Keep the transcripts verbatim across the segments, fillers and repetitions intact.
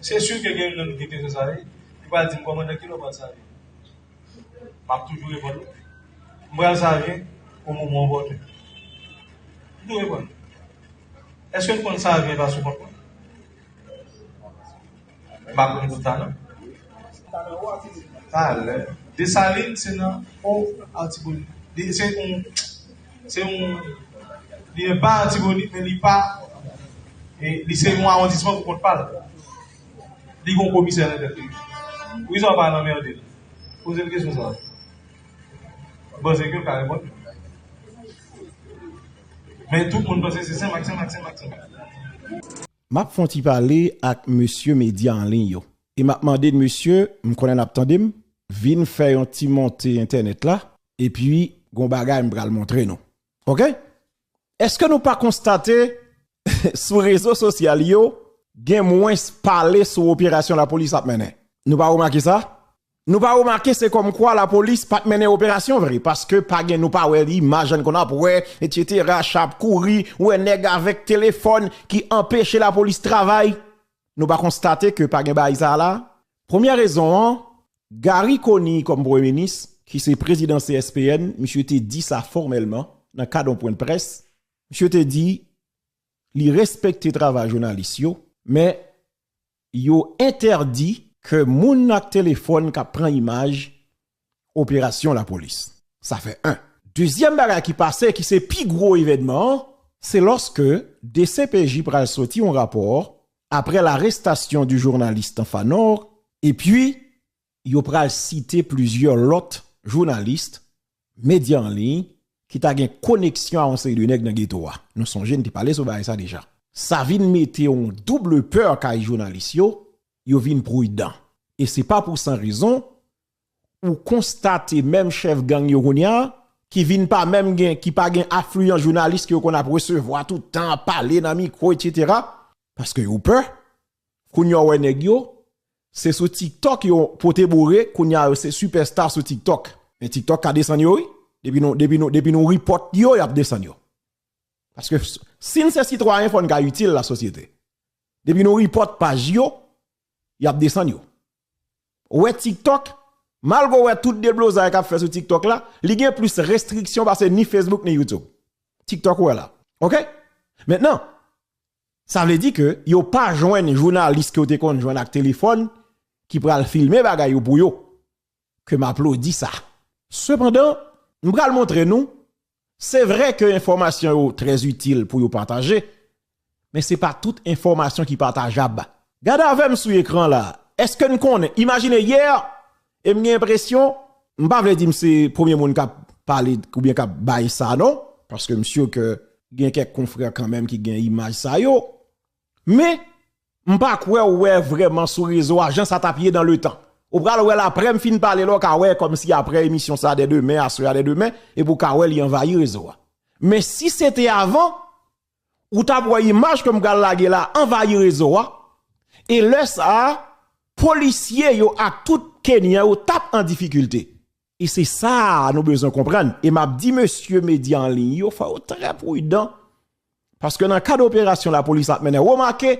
Se si ke gen youn nan nou ki te fè sa, wi. Li pral di m, "Kòmandan, kilè w pral save?" M ap toujou reponn li, "M pral save o moman opòten." M toujou reponn li. Èske n konn save pa sou kont mwen? M pa konn tout talè. Talè. Desalin, se nan o Atibonit. Li, se yon, se yon, li pa Atibonit, men li pa, e, li se yon awondisman pou kont pa l. Li gen yon komisè nan tèt li. Poukisa w pa al anmède l? Poze l kesyon sa. M panse ke l ka reponn. Men tout moun panse se Senmak, Senmak, Senmak, Senmak. M ap fè yon ti pale ak mesye medya an liy yo. E m ap mande mesye, m konnen n ap tande m, vin fè yon ti monte entènèt la, epi gon bagay m pral montre nou. Oke? Èske nou pa konstate sou rezo sosyal yo, gen mwens pale sou operasyon lapolis ap mennen? Nou pa remake sa? Nou pa remake se kòmkwa lapolis pa t mennen operasyon vre, paske pa gen, nou pa wè imaj jan n konn ap wè, etsetera, cha ap kouri, ou wè nèg avèk telefòn ki anpeche lapolis travay. Nou pa konstate ke pa gen bagay sa a la? Premyè rezon an, Garry Conille kòm premye minis, ki se prezidan C S P N, misye te di sa fòmèlman nan kad yon pwen de près. Misye te di li respekte travay jounalis yo, men yo entèdi ke moun ak telefòn k ap pran imaj operasyon lapolis. Sa fè en. Dezyèm bagay ki pase, ki se pi gwo evènman an, se lòske D C P J pral soti yon rapò aprè larestasyon di jounalis Tanfanor, epi yo pral site plizyè lòt jounalis, medya an liy, ki ta gen koneksyon a yon seri de nèg nan geto a. Nou sonje n te pale sou bagay sa deja. Sa vin mete yon double pè kay jounalis yo, yo vin pridan. E se pa pou san rezon, ou konstate menm chèf gang yo kounye a, ki vin pa menm gen, ki pa gen afliyan jounalis ke yo konn ap resevwa tout tan, ap pale nan mikwo, etsetera. Paske yo pè. Kounye a w wè nèg yo, se sou TikTok yo pote boure, kounye a yo se sipèsta sou TikTok. Men TikTok ka desann yo, wi. Depi nou, depi nou, depi nou report yo, y ap desann yo. Paske s-, si n se sitwayen, fò n ka itil lasosyete. Depi nou report paj yo, y ap desann yo. Ou wè TikTok, malgre w wè tout deblozay k ap fè sou TikTok la, li gen plis restriksyon pase ni Facebook ni YouTube. TikTok ou wè la. Oke? Mentnan, sa vle di ke yo pa jwenn jounalis ke yo te konn jwenn ak telefòn ki pral filme bagay yo pou yo. Ke m aplodi sa. Sepandan, m pral montre nou, se vre ke enfòmasyon yo trè itil pou yo pataje, men se pa tout enfòmasyon ki patajab. Gade avè m sou ekran la. Èske n konnen? Imajine yè, e m gen enpresyon, m pa vle di m se premye moun k ap pale oubyen k ap bay sa non, paske m si ke gen kèk konfrè kanmenm ki gen imaj sa yo. Men, m pa kwè w wè vrèman sou rezo a jan sa t ap ye nan letan. Ou pral wè l aprè m fin pale la, w ka wè kòmsi aprè emisyon sa a dè demen, aswè a dè demen, epi w ka wè li anvayi rezo a. Men si se te avan, ou t ap wè imaj ke m pral lage la anvayi rezo a, e lè sa a, polisye yo ak tout Kenyan yo t ap an difikilte. E se sa a nou bezwen konprann. E m ap di mesye medya an liy yo, fò yo trè pridan. Paske nan kad operasyon lapolis ap mennen, remake,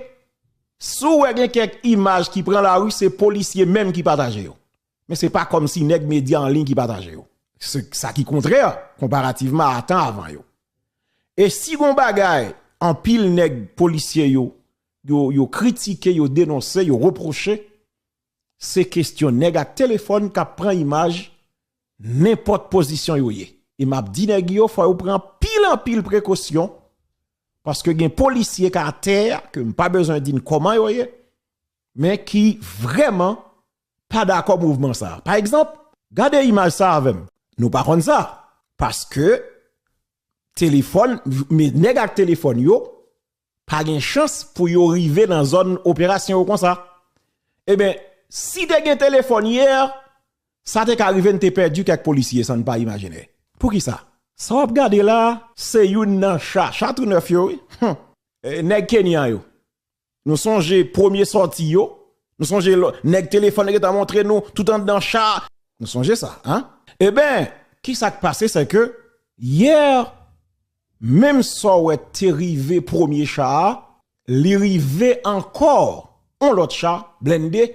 si w wè gen kèk imaj ki pran lari, se polisye menm ki pataje yo. Men se pa kòmsi nèg medya an liy ki pataje yo. Se sa ki kontrè, konparativman a tan avan yo. E si gon bagay, anpil nèg polisye yo, yo, yo kritike, yo denonse, yo repwoche, se kesyon nèg ak telefòn k ap pran imaj nenpòt pozisyon yo ye. E m ap di nèg yo, fò yo pran anpil, anpil prekosyon, paske gen polisye k atè a, ke m pa bezwen di n kòman yo ye, men ki vrèman pa dakò mouvman sa a. Pa egzanp, gade imaj sa a avè m. Nou pa konn sa, paske telefòn, men nèg ak telefòn yo, pa gen chans pou yo rive nan zòn operasyon yo konsa. Ebyen, si te gen telefòn yè, sa te ka rive n te pèdi kèk polisye san n pa imajine. Poukisa? Sa w ap gade la, se youn nan cha, cha tou nèf yo, wi. Hum. E, nèg Kenya yo. Nou sonje premye sòti yo. Nou sonje lò, nèg telefòn yo te montre nou tout anndan cha. Nou sonje sa, en? Ebyen, kisa k pase, se ke yè, menm sa w wè te rive premye cha a, li rive ankò yon lòt cha blende.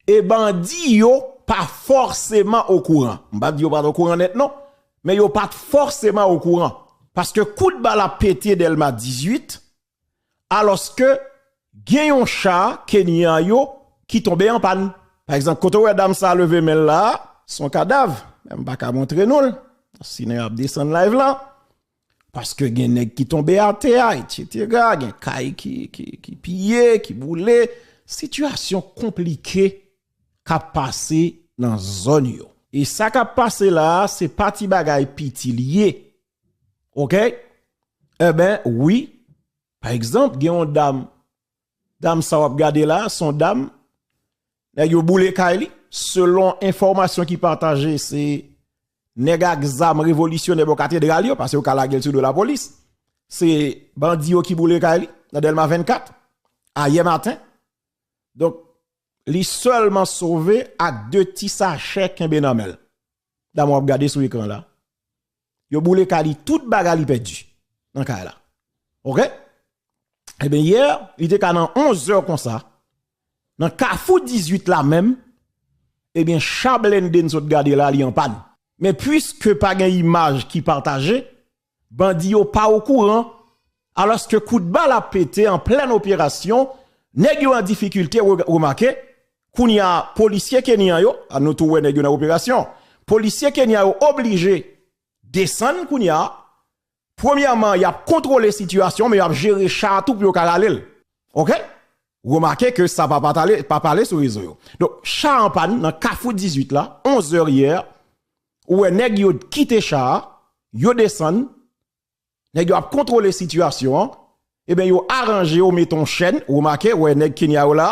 E bandi yo pa fòseman okouran. M pa di yo pa t okouran nèt non, men yo pa t fòseman okouran. Paske kout bal ap pete Dèlma dizuit, alòske gen yon cha Kenyan yo ki tonbe an pàn. Pa egzanp, kote w wè dam sa a leve men l la a, se yon kadav. Men m pa ka montre nou l. Sinon, y ap desann live lan. Paske gen nèg ki tonbe atè a, etsetera. Gen kay ki, ki, ki piye, ki boule. Sitiyasyon konplike k ap pase nan zòn yo. E sa k ap pase la a, se pa ti bagay piti li ye. Oke? Enben, wi. Pa egzanp, gen yon dam, dam sa w ap gade la, se yon dam, nèg yo boule kay li. Selon enfòmasyon ki pataje, se nèg ak zam revolisyonè bò katedral yo, paske yo ka lage l sou do lapolis. Se bandi yo ki boule kay li, nan Dèlma vennkat, ayè maten. Donk, li sèlman sove ak de ti sachè kenbe nan men l. Dam w ap gade sou ekran la. Yo boule kay li, tout bagay li pèdi nan kay la. Oke? Ebyen, yè, li te ka nan onz è konsa. Nan Kafou dizuit la menm, ebyen, cha blende n sot gade la, li an pàn. Men piske pa gen imaj ki pataje, bandi yo pa okouran, alòske kout bal ap pete an plèn operasyon, nèg yo an difikilte, re-, remake, kounye a, polisye kenyan yo, a nou tou wè nèg yo nan operasyon, polisye kenyan yo oblije desann kounye a, premyèman, y ap kontwole sitiyasyon, men y ap jere cha a tou pou yo ka rale l. Oke? Remake ke sa pa, pa pale, pa pale sou rezo yo. Donk, cha an pàn nan Kafou dizuit la, onz è yè, ou wè nèg yo kite cha a, yo desann, nèg yo ap kontwole sitiyasyon an, ebyen, yo aranje yo mete yon chèn, remake, wè nèg Kenya yo la,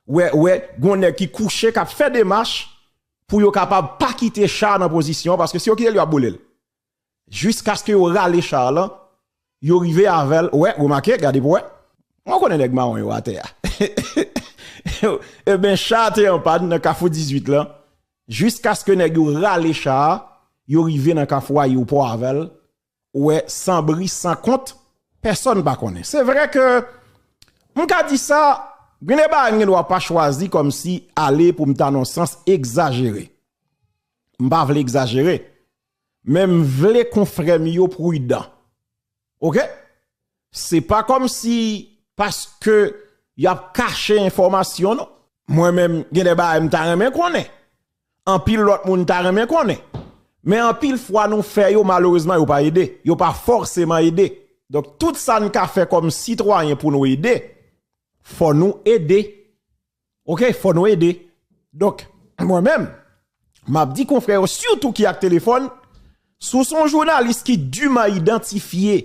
wè, wè, gon nèg ki kouche, k ap fè demach pou yo kapab pa kite cha a nan pozisyon an, paske si yo kite l, yo ap boule l. Jiskaske yo rale cha a lan, yo rive avè l, wè, remake, gade pou wè. Mwen konnen nèg mawon yo atè a. Ebyen, cha a te an pàn nan Kafou dizuit lan, jiskaske nèg yo rale cha a, yo rive nan Kafou Ayewopò avè l, wè, san bri, san kont, pèsonn pa konnen. Se vre ke, m ka di sa, gen de bagay m gen dwa pa chwazi kòmsi ale pou m ta nan sans egzajere. M pa vle egzajere, men m vle konfrè m yo pridan. Oke? Se pa kòmsi paske y ap kache enfòmasyon, non. Mwen menm, gen de bagay m ta renmen konnen. Anpil lòt moun ta renmen konnen. Men anpil fwa nou fè yo, malerezman, yo pa ede. Yo pa fòseman ede. Donk, tout sa n ka fè kòm sitwayen pou nou ede, fò nou ede. Oke, fò nou ede. Donk, mwen menm, m ap di konfrè yo, sitou ki ak telefòn, si w se yon jounalis ki diman idantifye,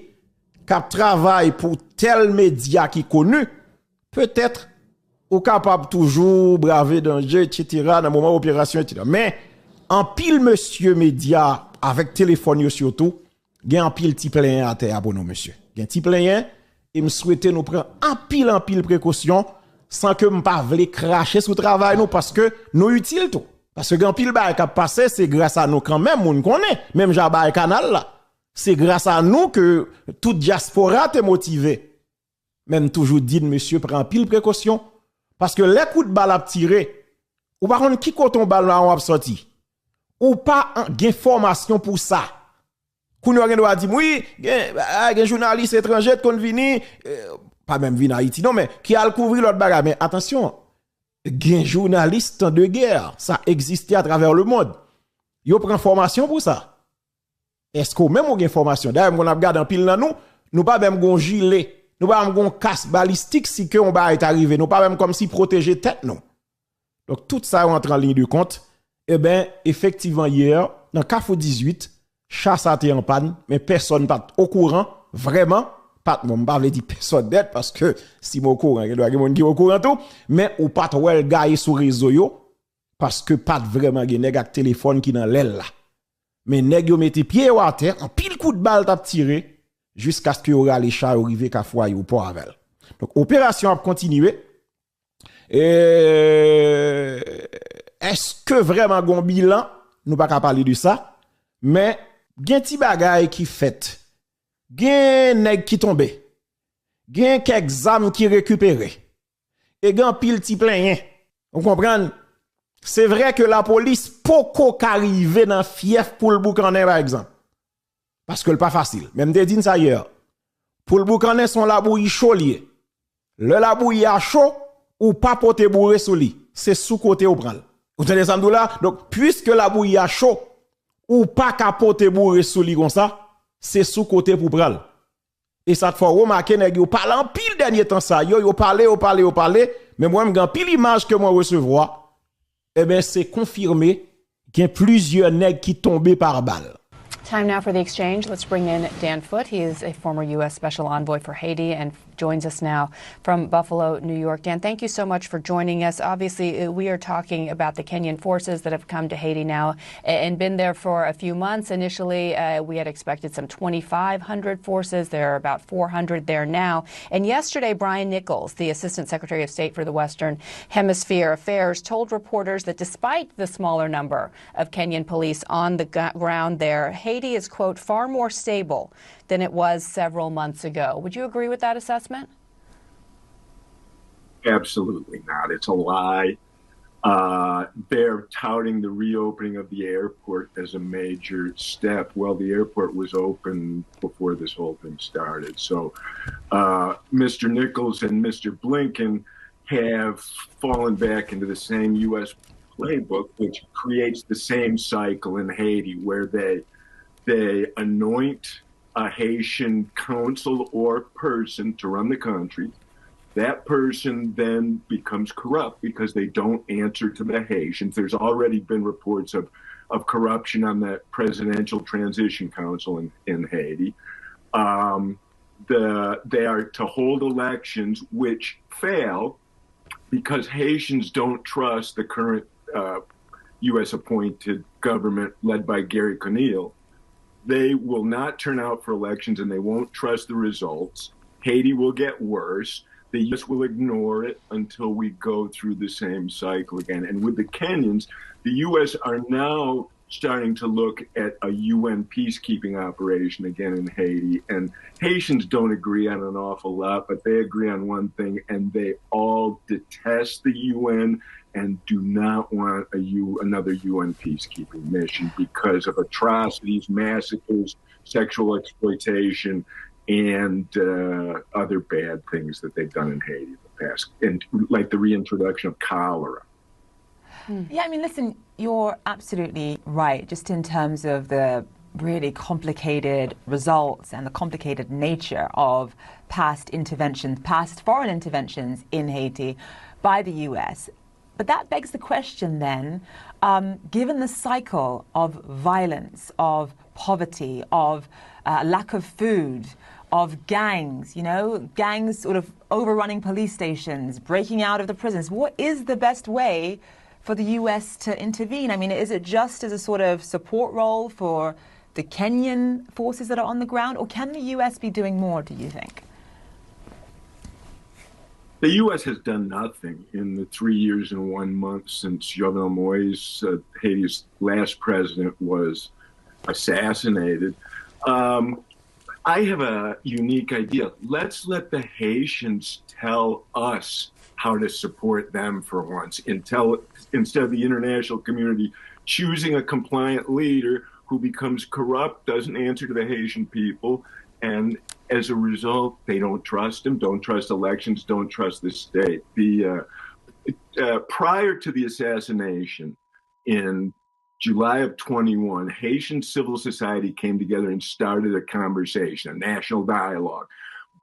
k ap travay pou tèl medya ki koni, petèt ou kapab toujou brave danje, etsetera, nan moman operasyon, etsetera. Men, anpil mesye medya, avèk telefòn yo sitou, gen anpil ti plenyen atè a pou nou, mesye. Gen ti plenyen, e m swete nou pran anpil, anpil prekosyon, san ke m pa vle krache sou travay nou, paske nou itil tou. Paske gen anpil bagay k ap pase, se gras a nou kanmenm, moun konnen, menm jan bagay kanal la. Se gras a nou ke tout dyaspora te motive. Men m toujou di n, mesye, pran anpil prekosyon. Paske lè kout bal ap tire, ou pa konn ki kote yon bal mawon ap sòti. Ou pa an-, gen fòmasyon pou sa. Kounye a w gen dwa di m, wi, gen, ah, gen jounalis etranje t konn vini, eh, pa menm vin Ayiti non, men ki al kouvri lòt bagay. Men atansyon, gen jounalis tan de gè, sa egziste atravè lemonn. Yo pran fòmasyon pou sa. Èske w menm ou gen fòmasyon? Dayè, m konn ap gade anpil nan nou, nou pa menm gon jile, nou pa menm gon kas balistik si ke yon bagay ta rive, nou pa menm kòmsi pwoteje tèt nou. Donk, tout sa yo antre an liy de kont. Eben, efektivman, yè, nan Kafou dizuit, cha sa te an pàn, men pèsonn pa t okouran, vrèman, pa t, bon, m pa vle di pèsonn nèt, paske si m okouran, gen dwa gen moun ki okouran tou, men ou pa t wè l gaye sou rezo yo, paske pa t vrèman gen nèg ak telefòn ki nan lè l la. Men nèg yo mete pye yo atè, anpil kout bal t ap tire, jiskaske yo rale cha yo rive Kafou Ayewopò avè l. Donk, operasyon ap kontinye. E, èske vrèman gon bilan? Nou pa ka pale de sa. Men, gen ti bagay ki fèt. Gen nèg ki tonbe. Gen kèk zam ki rekipere. E gen anpil ti plenyen. Ou konprann? Se vre ke lapolis poko ka rive nan fyèf Poul Boukannen, pa egzanp. Paske l pa fasil. Men m te di n sa yè. Poul Boukannen se yon labouyi cho li ye. Lè labouyi a cho, ou pa pote boure sou li. Se sou kote ou pran l. Ou tande sa m di w la? Donk, piske labouyi a cho, ou pa ka pote boure sou li konsa, se sou kote pou pran l. E sa k fè w remake nèg yo pale anpil dènye tan sa yo, yo pale, yo pale, yo pale, men mwen m gen anpil imaj ke mwen resevwa, ebyen se konfime gen plizyè nèg ki tonbe pa bal. Time now for the exchange. Let's bring in Dan Foote. He is a former U S Special Envoy for Haiti and joins us now from Buffalo, New York. Dan, thank you so much for joining us. Obviously, uh, we are talking about the Kenyan forces that have come to Haiti now a- and been there for a few months. Initially, uh, we had expected some twenty-five hundred forces. There are about four hundred there now. And yesterday, Brian Nichols, the Assistant Secretary of State for the Western Hemisphere Affairs, told reporters that despite the smaller number of Kenyan police on the g- ground there, Haiti is, quote, far more stable than it was several months ago. Would you agree with that assessment? Absolutely not. It's a lie. Uh, they're touting the reopening of the airport as a major step. Well, the airport was open before this whole thing started. So, uh, Mister Nichols and Mister Blinken have fallen back into the same U S playbook, which creates the same cycle in Haiti, where they they anoint a Haitian council or person to run the country. That person then becomes corrupt because they don't answer to the Haitians. There's already been reports of, of corruption on the Presidential Transition Council in, in Haiti. Um, the, they are to hold elections which fail because Haitians don't trust the current uh, U S appointed government led by Gary Conille. They will not turn out for elections and they won't trust the results. Haiti will get worse. The U S will ignore it until we go through the same cycle again. And with the Kenyans, the U S are now starting to look at a U N peacekeeping operation again in Haiti. And Haitians don't agree on an awful lot, but they agree on one thing, and they all detest the U N and do not want a U, another U N peacekeeping mission because of atrocities, massacres, sexual exploitation, and uh, other bad things that they've done in Haiti in the past, and like the reintroduction of cholera. Yeah, I mean, listen, you're absolutely right, just in terms of the really complicated results and the complicated nature of past interventions, past foreign interventions in Haiti by the U S. But that begs the question then, um, given the cycle of violence, of poverty, of uh, lack of food, of gangs, you know, gangs sort of overrunning police stations, breaking out of the prisons. What is the best way for the U S to intervene? I mean, is it just as a sort of support role for the Kenyan forces that are on the ground, or can the U S be doing more, do you think? The U S has done nothing in the three years and one month since Jovenel Moïse, uh, Haiti's last president, was assassinated. Um, I have a unique idea. Let's let the Haitians tell us how to support them for once, and tell, instead of the international community choosing a compliant leader who becomes corrupt, doesn't answer to the Haitian people, and as a result, they don't trust him, don't trust elections, don't trust the state. The uh, uh, prior to the assassination in July of twenty-one, Haitian civil society came together and started a conversation, a national dialogue.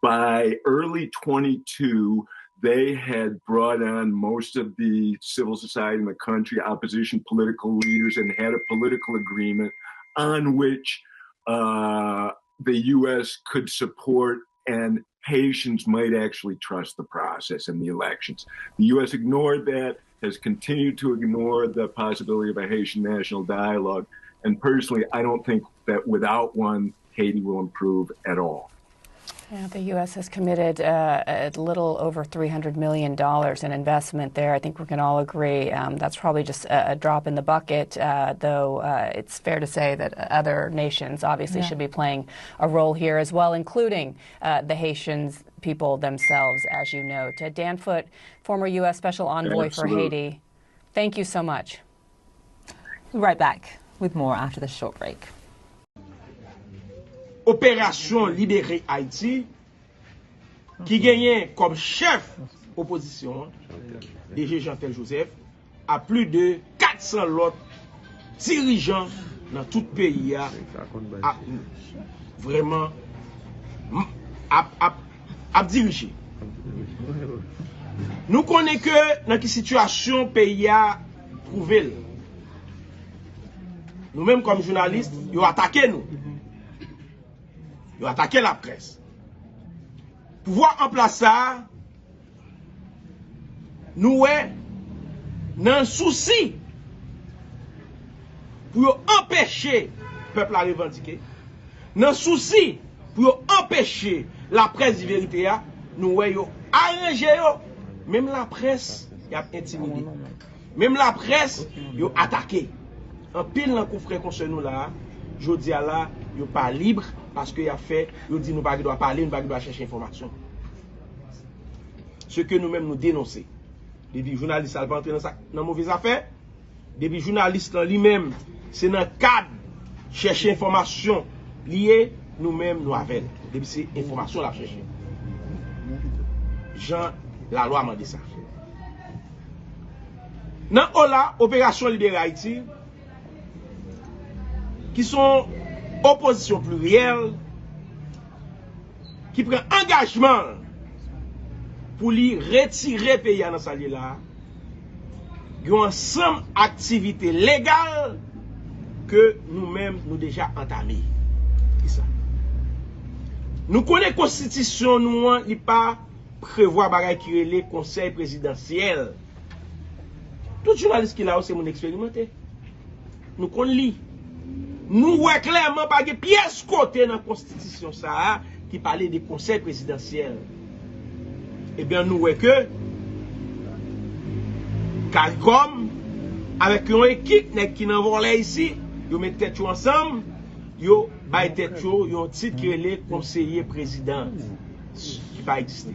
By early twenty-two, they had brought on most of the civil society in the country, opposition political leaders, and had a political agreement on which uh, the U S could support and Haitians might actually trust the process and the elections. The U S ignored that, has continued to ignore the possibility of a Haitian national dialogue. And personally, I don't think that without one, Haiti will improve at all. Yeah, the U S has committed uh, a little over three hundred million dollars in investment there. I think we can all agree um, that's probably just a, a drop in the bucket, uh, though uh, it's fair to say that other nations obviously yeah. should be playing a role here as well, including uh, the Haitians people themselves, as you note. Uh, Dan Foote, former U S Special Envoy for Haiti, thank you so much. We'll be right back with more after this short break. Operasyon Libere Ayiti, ki genyen kòm chèf opozisyon an, D G Jeantel Joseph, a plis de kat san lòt dirijan nan tout peyi a ap vrèman ap, ap, ap dirije. Nou konnen ke nan ki sitiyasyon peyi a twouve l. Nou menm kòm jounalis, yo atake nou. Yo atake laprès. Pouvwa an plas sa a, nou wè, nan sousi pou yo anpeche pèp la revandike, nan sousi pou yo anpeche laprès di verite a, nou wè yo aranje yo. Menm laprès, y ap entimide. Menm laprès, yo atake. Anpil nan konfrè konsè nou la a, jodi a la, yo pa lib, paske y ap fè, yo di nou pa gen dwa pale, nou pa gen dwa chèche enfòmasyon. Se ke nou menm nou denonse. Depi jounalis la pa antre nan sa, nan move zafè, depi jounalis lan li menm se nan kad chèche enfòmasyon li ye, nou menm nou avè l. Depi se enfòmasyon l ap chèche. Jan lalwa mande sa. Nan ola Operasyon Libere Ayiti, ki se yon opozisyon pliryèl, ki pran angajman l pou li retire peyi a nan sa l ye la a, gen yon ansanm aktivite legal ke nou menm nou deja antame. Kisa? Nou konnen konstitisyon nou an, li pa prevwa bagay ki rele konsèy prezidansyèl. Tout jounalis ki la yo se moun eksperimante. Nou konn li. Nou wè klèman pa gen pyès kote nan konstitisyon sa a ki pale de konsèy prezidansyèl. Ebyen, nou wè ke CARICOM, avèk yon ekip nèg ki nan vòlè isi, yo met tèt yo ansanm, yo bay tèt yo yon tit ki rele konseye prezidan, ki pa egziste.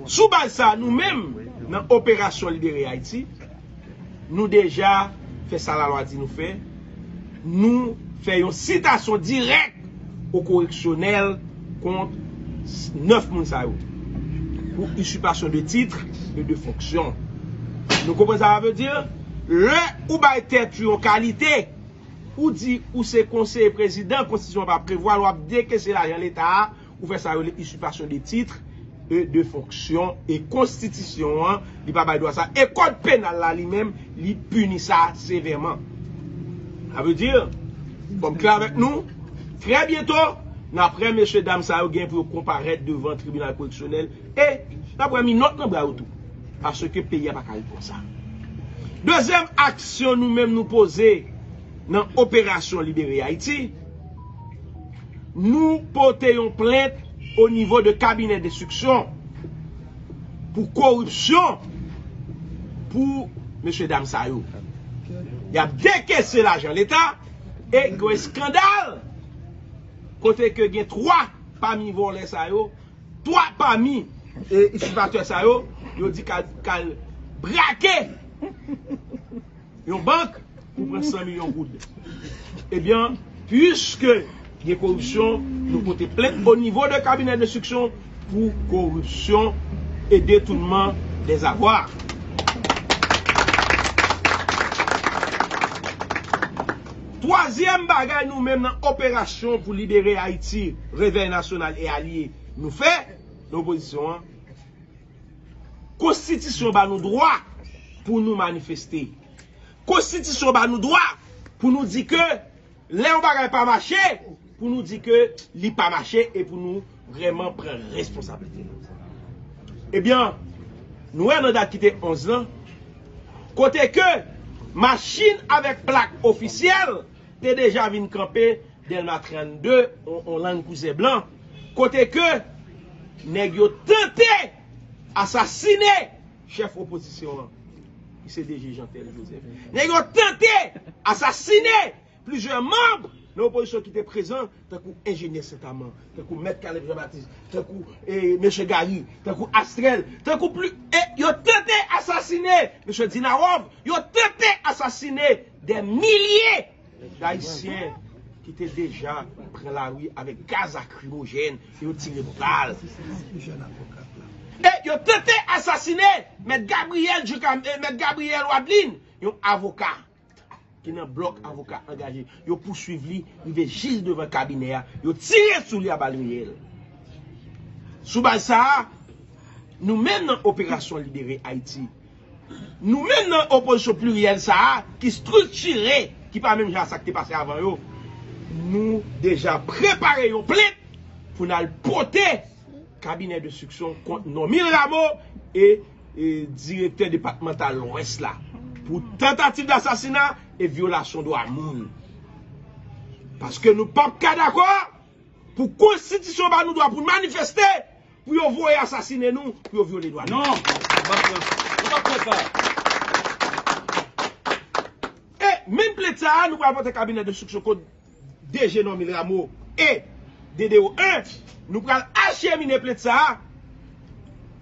Sou baz sa, nou menm, nan Operasyon Libere Ayiti, nou deja fè sa lalwa di nou fè. Nou fè yon sitasyon dirèk o koreksyonèl kont nèf moun sa yo pou usurpation de titre et de fonction. Nou konprann sa sa vle di? Lè ou bay tèt ou yon kalite, ou di ou se konseye prezidan, konstitisyon an pa prevwa l, w ap dekese lajan leta a, ou fè sa yo rele usurpation de titre et de fonction, e konstitisyon an, li pa bay dwa sa, e kòd penal la li menm, li pini sa sevèman. Sa vle di, fò m klè avèk nou, trè byento, n ap wè mesye dam sa yo gen pou yo konparèt devan tribinal koreksyonèl, e n ap wè minòt nan bra yo tou, paske peyi a pa ka ret konsa. Dezyèm aksyon nou menm nou poze nan Operasyon Libere Ayiti, nou pote yon plent o nivo de kabinè denstriksyon pou koripsyon pou mesye dam sa yo. Y ap dekese lajan leta e gen eskandal kote ke gen twa pami vòlè sa yo, twa pami e, usurpatè sa yo, yo di k al, k al brake yon bank pou pran san milyon goud. Ebyen, piske gen koripsyon, nou pote plent o nivo de kabinè denstriksyon pou koripsyon e detounman dè zavwa. Twazyèm bagay nou menm nan operasyon pou libere Ayiti, Revèy Nasyonal e alye nou fè, nan opozisyon an, konstitisyon ba nou dwa pou nou manifeste. Konstitisyon ba nou dwa pou nou di ke lè yon bagay pa mache, pou nou di ke li pa mache e pou nou vrèman pran responsablite nou. Ebyen, nou wè nan dat ki te onz lan, kote ke machin avèk plak ofisyèl te deja vin kanpe Dèlma trannde, on, on Land Cruiser blan, kote ke nèg yo tante asasine chèf opozisyon an, ki se D G Jeantel Joseph. Nèg yo tante asasine plizyè manm nan opozisyon ki te prezan, tankou Enjenyè Sentaman, tankou Mèt Caleb Jean Baptiste, tankou eh, Mesye Gary, tankou Astrel, tankou pli, e yo tante asasine Mesye Dinarov, yo tante asasine dè milye d'Ayisyen ki te deja pran lari avèk gaz lakrimojèn, yo tire bal. E yo tante asasine Mèt Gabriel, Ducam- eh, Mèt Gabriel Wadlin, yon avoka ki nan blòk avoka angaje. Yo pouswiv li, rive jis devan kabinè a, yo tire sou li a bal reyèl. Sou baz sa a, nou menm nan Operasyon Libere Ayiti, nou menm nan opozisyon pliryèl sa a, ki estriktire, ki pa menm jan a sa k te pase avan yo, nou deja prepare yon plent pou n al pote kabinè de enstriksyon kont Normil Rameau e, e direktè depatmantal Lwès la pou tantativ dasasina e vyolasyon dwa moun. Paske nou p ap ka dakò pou konstitisyon ba nou dwa pou n manifeste, pou yo voye asasine nou, pou yo vyole dwa nou. Non, nou p ap pran, nou p ap pran sa. E menm plent sa a, nou pral pote kabinè de enstriksyon kont D G Normil Rameau e D D O en, nou pral achemine plent sa a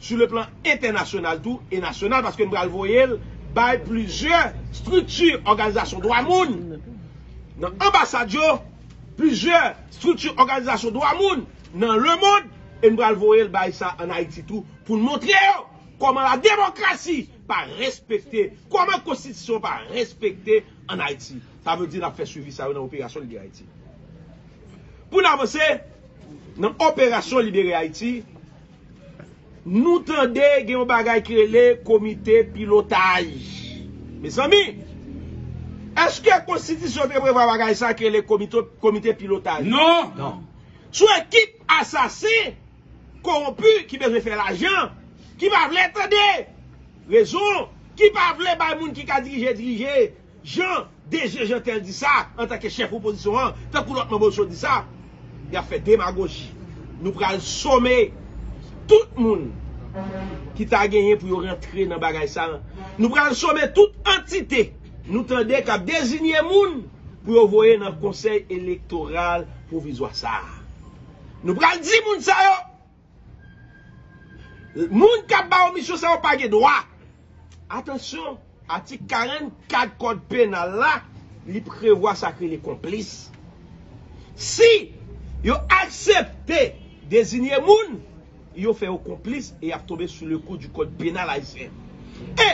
sou le plan entènasyonal tou e nasyonal, paske nou pral voye l bay plizyè estrikti òganizasyon dwa moun nan anbasad yo, plizyè estrikti òganizasyon dwa moun nan lemonn, e nou pral voye l bay sa ann Ayiti tou, pou n montre yo kòman la demokrasi pa respekte, kòman konstitisyon pa respekte ann Ayiti. Sa vle di n ap fè swivi sa yo nan Operasyon Libere Ayiti. Pou n avanse nan Operasyon Libere Ayiti, nou tande gen yon bagay ki rele komite pilotaj. Mezanmi, èske konstitisyon te prevwa bagay sa ki rele komite, komite pilotaj? Non. Non. Sou ekip asasen, kowonpi, ki bezwen fè lajan, ki pa vle tande rezon, ki pa vle bay moun ki ka dirije, dirije, jan D G Jeantel di sa, antanke chèf opozisyon an, tankou lòt manm opozisyon di sa, y ap fè demagoji. Nou pral some tout moun ki ta genyen pou yo rantre nan bagay sa. Nou pral some tout antite nou tande k ap deziye moun pou yo voye nan Konsèy Elektoral Pwovizwa sa a. Nou pral di moun sa yo, moun k ap ba yo misyon sa yo pa gen dwa. Atansyon, atik karannkat Kòd Penal la, li prevwa sa k rele konplis. Si yo aksepte deziye moun, yo fè yo konplis e y ap tonbe sou le kou di Kòd Penal ayisyen. E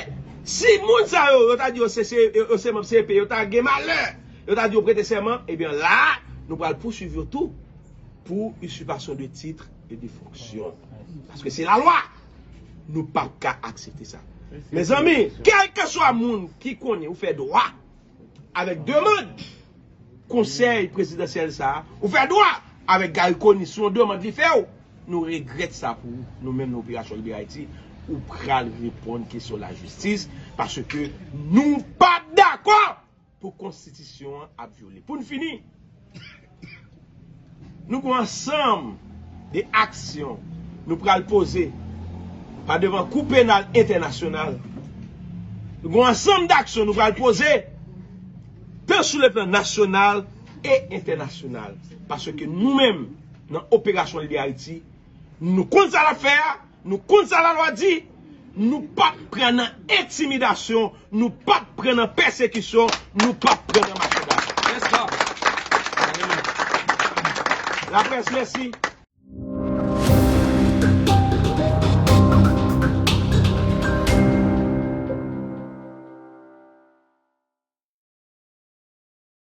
si moun sa yo, yo ta di yo se, se, yo se manm C E P, yo ta gen malè, yo ta di yo prete sèman, ebyen la, nou pral pouswiv yo tou pou usurpation de titre et de fonction. Paske se lalwa. Nou p ap ka aksepte sa. Mezanmi, kèlkeswa moun ki konnen ou fè dwa avèk demann konsèy prezidansyèl sa a, ou fè dwa avèk Garry Conille sou yon demann li fè w, nou regrèt sa pou ou. Nou menm nan Operasyon Libere Ayiti, ou pral reponn kesyon lajistis, paske nou p ap dakò pou konstitisyon an ap vyole. Pou n fini, nou gen yon ansanm de aksyon nou pral poze pa devan Kou Penal Entènasyonal. Nou gen yon ansanm d'aksyon nou pral poze, tan sou le plan nasyonal e entènasyonal. Paske nou menm, nan Operasyon Libere Ayiti, nou konn sa n ap fè a, nou konn sa lalwa di, nou p ap pran nan entimidasyon, nou p ap pran nan pèsekisyon, nou p ap pran nan machandaj. Let's go. Laprès, mèsi.